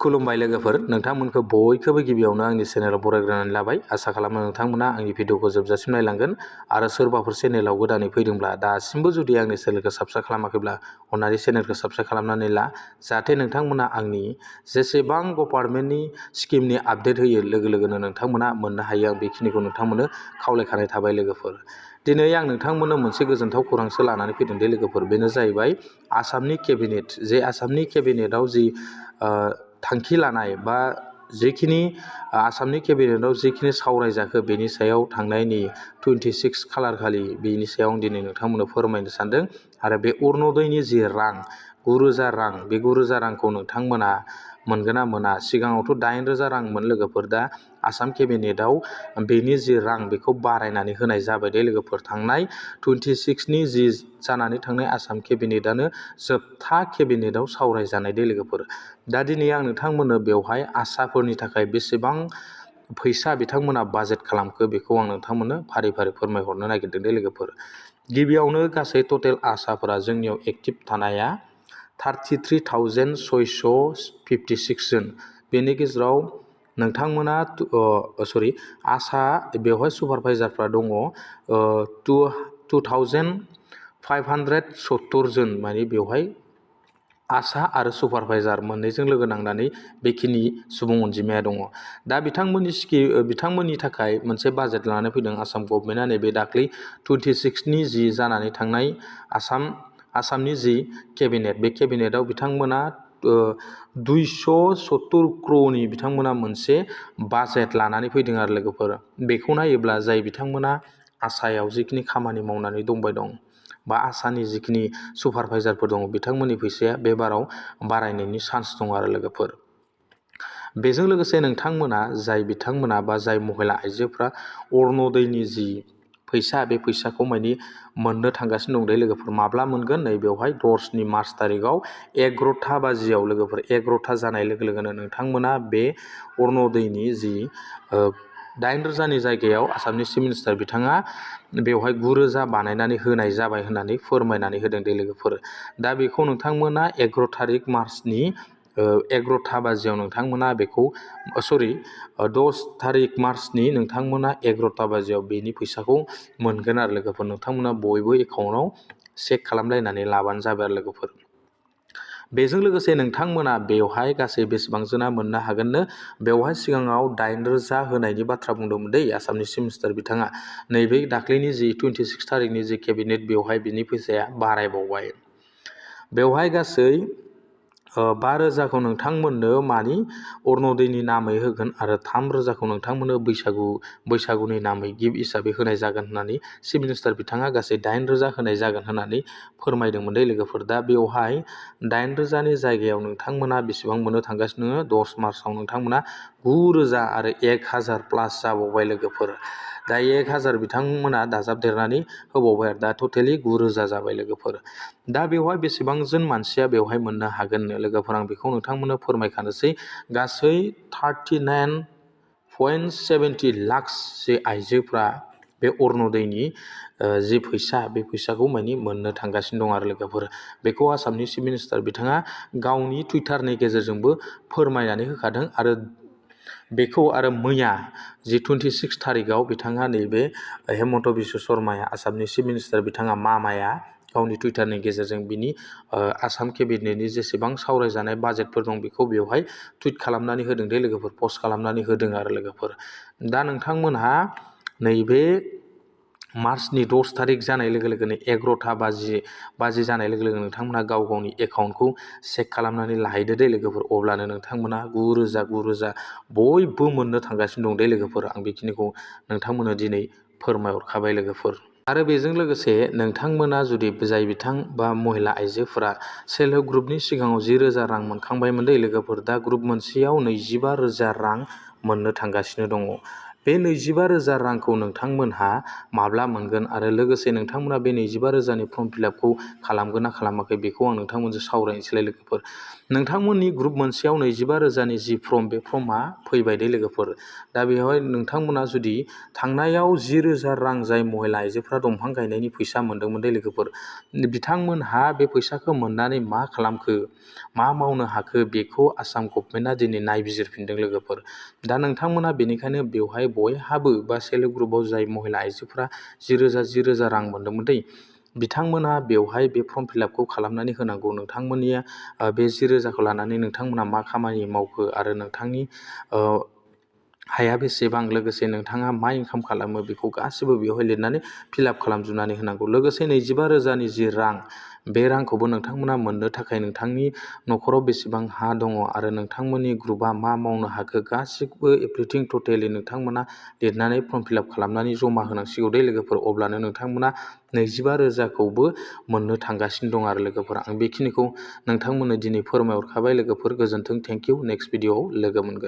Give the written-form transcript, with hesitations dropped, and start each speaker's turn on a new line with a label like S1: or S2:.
S1: खुलुमबाय लोगोफोर, नोंथांमोनखौ बयखौबो गिबियावनो आंनि चेनेलाव बरायग्रोनानै लाबाय। आसा खालामो नोंथांमोना आंनि भिडिअखौ जोबजासिम नायलांगोन आरो सोरबाफोर चेनेलाव गोदानै फैदोंब्ला दासिमबो जुदि आंनि चेनेलखौ साबस्क्राइब खालामाखैब्ला अन्नानै चेनेलखौ साबस्क्राइब खालामनानै ला, जाहाथे नोंथांमोना आंनि जेसेबां गभर्नमेन्टनि स्किमनि आपडेट होयो लोगो लोगोनो नोंथांमोना मोननो हायो। आं बेखिनिखौ नोंथांमोननो खावलायखानाय थाबाय लोगोफोर। दिनै आं नोंथांमोननो मोनसे गोजोनथाव खौरांसो लानानै फैदों दे लोगोफोर। बेनो जाहैबाय आसामनि केबिनेट। जे आसामनि केबिनेटआव जि थांखि लानाय बा जेखिनि आसामनि केबिनेटआव जेखिनि सावरायजाखो बेनि सायाव थांनायनि 26 खालार खालि बेनि सायाव आं दिनै नोंथांमोननो फोरमायनो सानदों। आरो बे अरुण'दयनि जि रां 9,000 रां, बे 9,000 रांखौ नोंथांमोना मोनगोन ना मोना। सिगाङावथ' 8,000 रांमोन लोगोफोर। दा आसाम केबिनेटआव बेनि जि रां बेखौ बारायनानै होनाय जाबाय दे लोगोफोर। थांनाय 26नि जि जानानै थांनाय आसाम केबिनेटआनो जोबथा केबिनेटआव सावरायजानाय दे लोगोफोर। दा दिनै आं नोंथांमोननो बेवहाय आसाफोरनि थाखाय बेसेबां फैसा बिथांमोना बाजेट खालामखो बेखौ आं नोंथांमोननो फारि फारि फोरमायहरनो नागिरदों दे लोगोफोर। गिबियावनो गासै टटेल आसाफोरा जोंनियाव एक्टिभ थानाया 33,656 जन। बेनि गेजेराव नोंथांमोना आसा बेवहाय सुपारभाइजारफ्रा दङ 2,570 जन। माने बेवहाय आसा आरो सुपारभाइजार मोननैजों लोगो नांनानै बेखिनि सुबुं अनजिमाया दङ। दा बिथांमोननि थाखाय मोनसे बाजेट लानानै फैदों आसाम गभर्नमेन्टआ। नैबे दाख्लै 26नि जि जानानै थांनाय आसामनि जि केबिनेट, बे केबिनेटआव बिथांमोना 270 क्र'रनि बिथांमोना मोनसे बाजेट लानानै फैदों आरो लोगोफोर। बेखौ नायोब्ला जाय बिथांमोना आसायाव जिखिनि खामानि मावनानै दंबाय दं बा आसानि जिखिनि सुपारभाइजारफोर दङ बिथांमोननि फैसाया बे बाराव बारायनायनि चान्स दङ आरो लोगोफोर। बेजों लोगोसे नोंथांमोना बिथांमोना बा जाय महिला आइजोफ्रा अरुण'दयनि जि फैसा, बे फैसाखौ माने मोननो थांगासिनो दं दे लोगोफोर। माब्ला मोनगोन? नै बेवहाय 10 मार्च तारिखआव 11था बाजियाव लोगोफोर। 11था जानाय लोगो लोगोनो नोंथांमोना बे अरुण'दयनि जि 8,000नि जायगायाव आसामनि चिफ मिनिस्टार बिथाङा बेवहाय 9,000 बानायनानै होनाय जाबाय होननानै फोरमायनानै होदों दे लोगोफोर। दा बेखौ नोंथांमोना 11 तारिख मार्चनि 11था बाजियाव नोंथांमोना बेखौ 10 तारिख मार्चनि नोंथांमोना 11था बाजियाव बेनि फैसाखौ मोनगोन आरो लोगोफोर। नोंथांमोना बयबो एकाउन्टाव चेक खालामलायनानै लाबानो जाबाय आरो लोगोफोर। बेजों लोगोसे नोंथांमोना बेवहाय गासै बेसेबां जना मोननो हागोननो? बेवहाय सिगाङाव 8,000 होनायनि बाथ्रा बुंदोंमोन दै आसामनि चिफ मिनिस्टार बिथाङा। नैबे दाख्लैनि जि 26 तारिखनि जि केबिनेट, बेवहाय बिनि फैसाया बारायबावबाय। बेवहाय गासै 5,000खौ नोंथांमोननो मानि अरुण'दयनि नामै होगोन आरो 3,000खौ नोंथांमोननो बैसागुनि नामै गिफ्ट हिसाबै होनाय जागोन होननानै चिफ मिनिस्टार बिथाङा गासै 8,000 होनाय जागोन होननानै फोरमायदोंमोन दे लोगोफोर। दा बेवहाय 8,000नि जायगायाव नोंथांमोना बेसेबां मोननो थांगासिनो? 10 मार्चआव नोंथांमोना 9,000 आरो 1,000 प्लास जाबावबाय लोगोफोर। दा 1,000 बिथांमोना दाजाबदेरनानै होबावबाय आरो दा टटेलि 9,000 जाबाय लोगोफोर। दा बेवहाय बेसेबां जन मानसिया बेवहाय मोननो हागोननो लोगोफोर? आं बेखौ नोंथांमोननो फोरमायखानोसै। गासै 39.70 लाख जे आइजोफ्रा बे अरुण'दयनि जि फैसा, बे फैसाखौ माने मोननो थांगासिनो दं आरो लोगोफोर। बेखौ आसामनि चिफ मिनिस्टार बिथाङा गावनि टुइटारनि गेजेरजोंबो फोरमायनानै होखादों। आरो बेखौ आरो मैया जि 26 तारिखआव बिथाङा नैबे हेमन्त बिश्व शर्माया, आसामनि चिफ मिनिस्टार बिथाङा मामाया गावनि टुइटारनि गेजेरजों बिनि आसाम केबिनेटनि जेसेबां सावरायजानाय बाजेटफोर दं बेखौ बेवहाय टुइट खालामनानै होदों दे लोगोफोर, पस्ट खालामनानै होदों आरो लोगोफोर। दा नोंथांमोनहा नैबे मार्चनि 10 तारिख जानाय लोगो लोगोनो 11था बाजि जानाय लोगो लोगोनो नोंथांमोना गाव गावनि एकाउन्टखौ चेक खालामनानै लाहैदो दे लोगोफोर। अब्लानो नोंथांमोना 9,000 बयबो मोननो थांगासिनो दं दे लोगोफोर। आं बेखिनिखौ नोंथांमोननो दिनै फोरमायहरखाबाय लोगोफोर। आरो बेजों लोगोसे नोंथांमोना जुदि जाय बिथां बा महिला आइजोफोरा सेल्फ हेल्प ग्रुपनि सिगाङाव 10,000 रां मोनखांबायमोन दे लोगोफोर। दा ग्रुप मोनसेयाव 25,000 रां मोननो थांगासिनो दङ। बे 25,000 रांखौ नोंथांमोनहा माब्ला मोनगोन आरो लोगोसे नोंथांमोना बे 25,000नि फर्म फिलापखौ खालामगोन ना खालामाखै बेखौ आं नोंथांमोनजों सावरायनोसैलाय लोगोफोर। नोंथांमोननि ग्रुप मोनसेयाव 25,000नि जि फर्म बे फर्मआ फैबाय दे लोगोफोर। दा बेवहाय नोंथांमोना जुदि थांनायाव 10,000 रां जाय महिला आइजोफ्रा दंफां गायनायनि फैसा मोन्दोंमोन दे लोगोफोर, बिथांमोनहा बे फैसाखौ मोननानै मा खालामखो, मा मावनो हाखो बेखौ आसाम गभर्नमेन्टआ दिनै नायबिजिरफिनदों लोगोफोर। दा नोंथांमोना बेनिखायनो बेवहाय बयहाबो बा सेल्फ हेल्प ग्रुपआव जाय महिला आइजोफ्रा 10,000 रां मोन्दोंमोन दै, बिथांमोनहा बेवहाय बे फर्म फिलापखौ खालामनानै होनांगौ। नोंथांमोननिया बे 10,000खौ लानानै नोंथांमोना मा खामानि मावखो आरो नोंथांनि हाया बेसेबां, लोगोसे नोंथाङा मा इनकाम खालामो बेखौ गासिबो बेवहाय लिरनानै फिलाप खालामजोबनानै होनांगौ। लोगोसे 25,000नि जि रां, बे रांखौबो नोंथांमोना मोननो थाखाय नोंथांनि न'खराव बेसेबां हा दङ आरो नोंथांमोननि ग्रुपआ मा मावनो हाखो गासिबो एभ्रिथिं टटेलि नोंथांमोना लिरनानै फर्म फिलाप खालामनानै जमा होनांसिगौ दे लोगोफोर। अब्लानो नोंथांमोना 25,000खौबो मोननो थांगासिनो दं आरो लोगोफोर। आं बेखिनिखौ नोंथांमोननो दिनै फोरमायहरखाबाय लोगोफोर। गोजोन्थों, थेंक इउ। नेक्स्ट भिडिअआव लोगो मोनगोन।